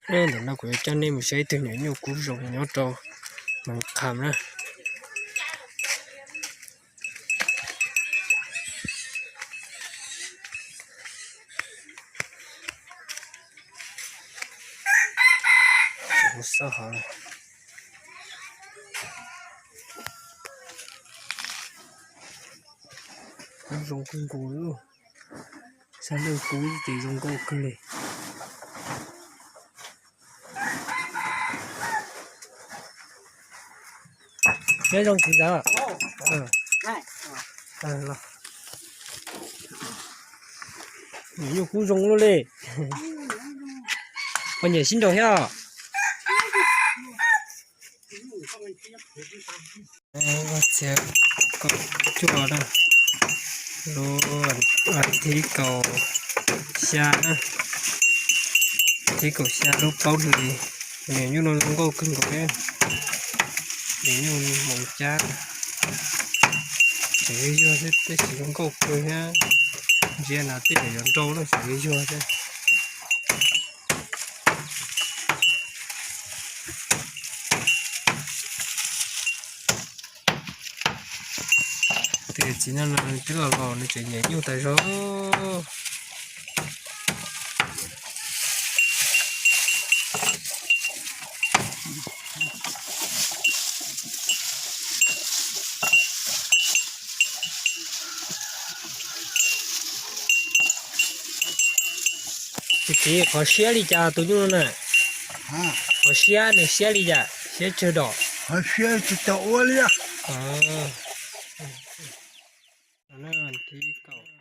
Ntawm no kuv yuav coj nej mus saib ib tug nyuam nyuj kub zoo nyob rau Moos Kham na. Kub zoo kawg nkaus li. Xab laj kub ces zoo nkauj kawg li. Nyob zoo txiv ntxawm. Nyuam nyuj kub zoo luaj li. Poj niam sib nraus thiab. Vaj txhia kaum cuaj na, lub thib kaum xya na, thib kaum xya lub plaub hlis. Nyuam nyuj no zoo nkauj kawg nkaus li. Nyuam nyuj Moos Cab, tseem yuag yuag xwb tab sis zoo nkauj kawg thiab. Ntsia no tej zaum yuav nrau lawm, tseem yuag yuag xwb. Tus txiv no nws twb los laus nws tseem nyiam nyuj tas zog. Tus txiv, qhov siab li cas tus nyuj no na? Qhov siab nws siab li cas, siab tsawg dos? Qhov siab tsis tau ua li. Thib kaum